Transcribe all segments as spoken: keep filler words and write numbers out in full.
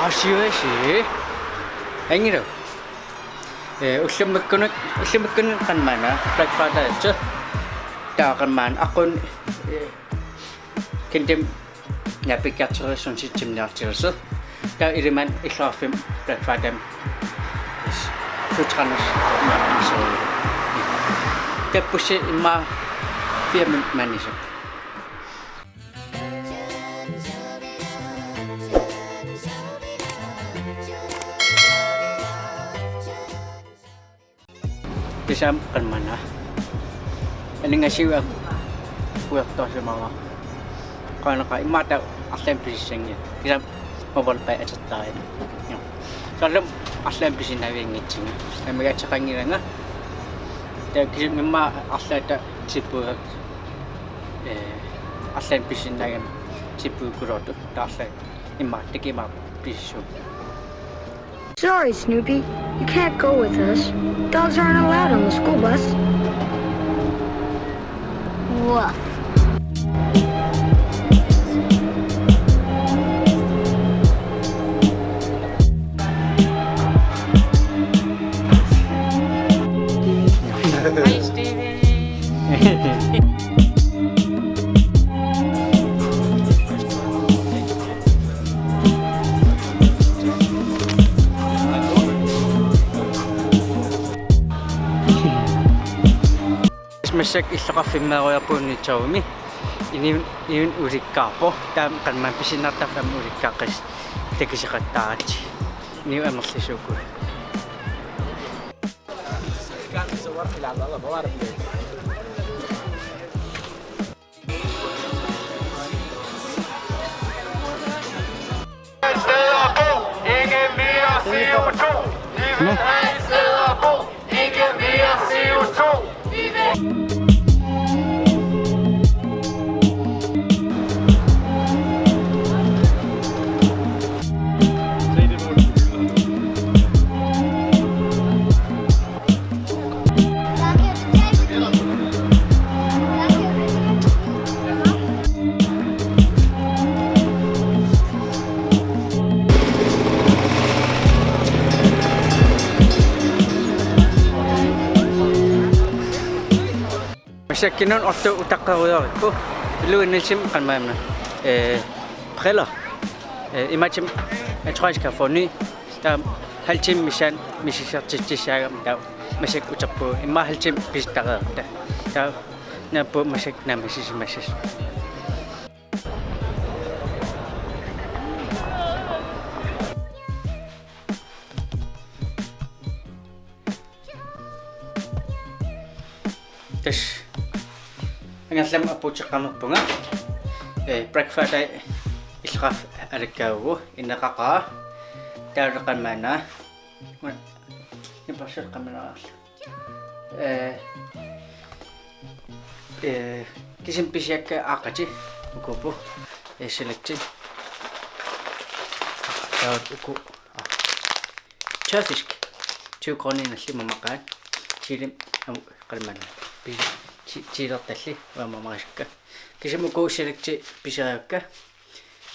Asiuasi. Angilu. Eh, ullumikkunik, ullumikkunik qanmaana Black Friday-tsi. Taava qanmaana aqqun, eh, Kingdom naapikkiartorujussuarnik sissimiiartigassaq. Taava iliman illoqarfimmi Black Friday. Sutranas. Tappussi immaqa firmamik manisap. Tassami qanmaana. Aningasiuaq kuertoorsimavara. Qaanaqa immaqa arlaannik pisissanngilanga. Kisianni mobile pay atortariaqarpoq. Soorlu arlaannik pisinnaavianngitsunga. Aamma ateqanngilanga. Taava kisianni immaqa arlaata tipuugakkit. Eh, arlaannik pisinnaagami tipuukuluuttut. Taava arlaat immaqa takuuk immaqa pisissuunga. Sorry, Snoopy. You can't go with us. Dogs aren't allowed on the school bus. Woof. Hi, Stevie. Massakkut illoqarfimmeerujoorpugut Nittorummi. Inuit, inuit ulikkaarput. Taava qanmaana pisinnartarfik aamma ulikkaaqqissaaq takuseqattaarlugu. Inuit amerlasuukkuit. Massakkut ortoq utaqqerujoorukku. Louis Nielsen qanmaana. Eh, briller. Eh, imaattumik, jeg tror, han skal få ny. Taava halv time missaani misissortitsissagami taava massakkut uterpugut. Immaqa halv time pisittareerutta. Taava naappuu massakkut naammassisimassasugut. Tassa. Angerlamut apuutseqqammerpunga. Eh, Black Friday illoqarfik alakkaavugut, ineqaqaaq. Taava qanmaana. Uan. Niparsut qanmaanarlu. Eh, eh, kisianni pisiakka aaqqatit ukuupput. Eh, selecti. Taava uku. Ah. Tyrkisk. Tyve kroner nalli mamaqaat. Chili, am, qanmaana. Pisi, chi, chilertalli, uanga mamarisakka. Kisianni uku selecti pisariakka.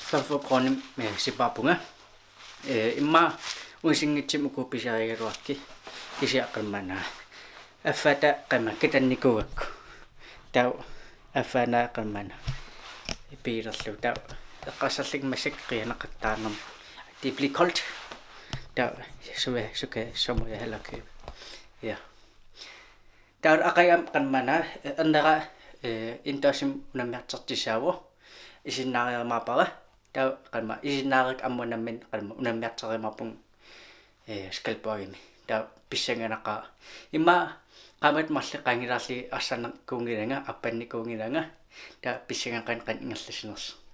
Femogfyrre kroner, eh, sipaarpunga. Eh, immaqa uisinngitsum uku pisarigaluakkit. Kisianni qanmaana. Affaata qanmaana kitannikuugakku. Taava affaana qanmaana. Piilerlu taava. Eqqarsarlunga massakkut qiianaqattaarnermut. Det bliver koldt. Taava suve suke somu ja heller købe. Ja. Taava aqagu aamma qanmaana, eh, ernera, eh, indendørsimi unammiartortussaavoq. Isinnaarerumaarpara. Taava qanmaana isinnaarerukkit aamma unammin qanmaana unammiartorumaarpunga, eh, Skalborgimi. Taava pissanganaqaaq. Immaqa qaammatit marluk qaangilaarlugit arsaarnikuunngilanga, aappannikuunngilanga. Taava pissanganaqaaq qanoq ingerlasinersoq.